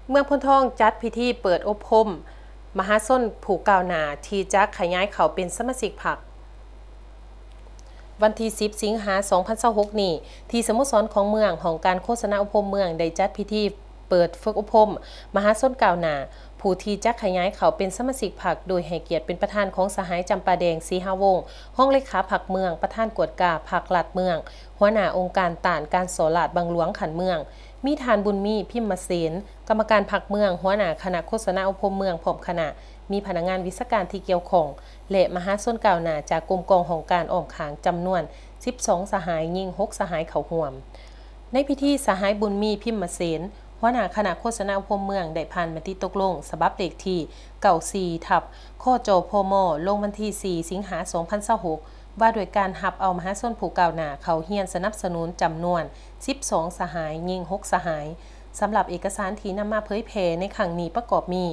ເມືອງໂພນທອງຈັດພິທີເປີດອົບຮົມມະຫາຊົນຜູ້ກ້າວໜ້າທີ່ຈະຂະຫຍາຍເຂົ້າເປັນສະມາຊິກພັກ. ວັນທີສິບ ສິງຫາ ສອງພັນຊາວຫົກນີ້ ທີ່ສະໂມສອນຂອງເມືອງ, ຫ້ອງການໂຄສະນາອົບຮົມເມືອງ ໄດ້ຈັດພິທີເປີດຝຶກອົບຮົມມະຫາຊົນກ້າວໜ້າ ຜູ້ທີ່ຈະຂະຫຍາຍເຂົ້າເປັນສະມາຊິກພັກ ໂດຍໃຫ້ກຽດເປັນປະທານຂອງສະຫາຍ ຈຳປາແດງ ສີຫາວົງ ຮອງເລຂາພັກເມືອງ, ປະທານກວດກາພັກລັດເມືອງ, ຫົວໜ້າອົງການຕ້ານການສໍ້ລາດບັງຫຼວງຂັ້ນເມືອງ, ມີທ່ານ ບຸນມີ ພິມມະເສນ ກຳມະການພັກເມືອງ, ຫົວໜ້າຄະນະໂຄສະນາອົບຮົມເມືອງ ພ້ອມຄະນະ, ມີພະນັກງານວິຊາການທີ່ກ່ຽວຂ້ອງ ແລະ ມະຫາຊົນກ້າວໜ້າຈາກກົມກອງຫ້ອງການອ້ອມຂ້າງຈຳນວນສິບສອງສະຫາຍ, ຍິງຫົກສະຫາຍເຂົ້າຮ່ວມ. ໃນພິທີ, ສະຫາຍ ບຸນມີ ພິມມະເສນ ຫົວໜ້າຄະນະໂຄສະນາອົບຮົມເມືອງ ໄດ້ຜ່ານມະຕິຕົກລົງສະບັບເລກທີເກົ້າສີ່ ທັບ ຄຈພມ ລົງວັນທີສີ່ ສິງຫາ ສອງພັນຊາວຫົກ ວ່າດ້ວຍການຮັບເອົາມະຫາຊົນຜູ້ກ້າວໜ້າເຂົ້າຮຽນສະໜັບສະໜູນຈຳນວນສິບສອງສະຫາຍ, ຍິງຫົກສະຫາຍ. ສຳລັບເອກະສານທີ່ນຳມາເຜີຍແຜ່ໃນຄັ້ງນີ້ປະກອບມີ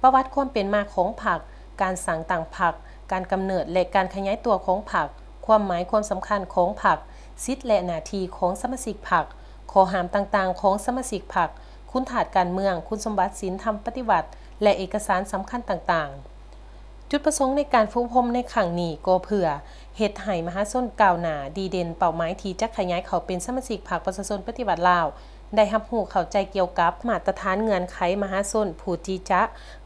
ປະຫວັດຄວາມເປັນມາຂອງພັກ, ການສ້າງຕັ້ງພັກ, ການກຳເນີດ ແລະ ການຂະຫຍາຍຕົວຂອງພັກ, ຄວາມໝາຍຄວາມສຳຄັນຂອງພັກ, ສິດ ແລະ ໜ້າທີ່ຂອງສະມາຊິກພັກ, ຂໍ້ຫ້າມຕ່າງໆຂອງສະມາຊິກພັກ, ຄຸນທາດການເມືອງ, ຄຸນສົມບັດສິນທຳປະຕິວັດ ແລະ ເອກະສານສຳຄັນຕ່າງໆ. ຈຸດປະສົງໃນການຝຶກອົບຮົມໃນຄັ້ງນີ້ກໍເພື່ອເຮັດໃຫ້ມະຫາຊົນກ້າວໜ້າດີເດັ່ນ, ເປົ້າໝາຍທີ່ຈະຂະຫຍາຍເຂົ້າເປັນສະມາຊິກພັກປະຊາຊົນປະຕິວັດລາວ ໄດ້ຮັບຮູ້ເຂົ້າໃຈກ່ຽວກັບມາດຕະຖານເງື່ອນໄຂມະຫາຊົນຜູ້ທີ່ຈະ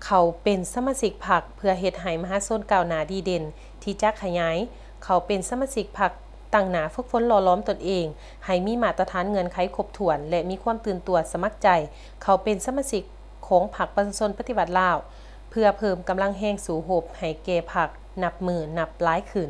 ເຂົ້າເປັນສະມາຊິກພັກ ເພື່ອເຮັດໃຫ້ມະຫາຊົນກ້າວໜ້າດີເດັ່ນທີ່ຈະຂະຫຍາຍເຂົ້າເປັນສະມາຊິກພັກ, ຕັ້ງໜ້າຝຶກຝົນຫຼໍ່ຫຼອມຕົນເອງໃຫ້ມີມາດຕະຖານເງື່ອນໄຂຄົບຖ້ວນ ແລະ ມີຄວາມຕື່ນຕົວສະໝັກໃຈເຂົ້າເປັນສະມາຊິກຂອງພັກປະຊາຊົນປະຕິວັດລາວ ເພື່ອເພີ່ມກຳລັງແຮງສູ້ຮົບໃຫ້ແກ່ພັກນັບມື້ນັບຫຼາຍຂຶ້ນ.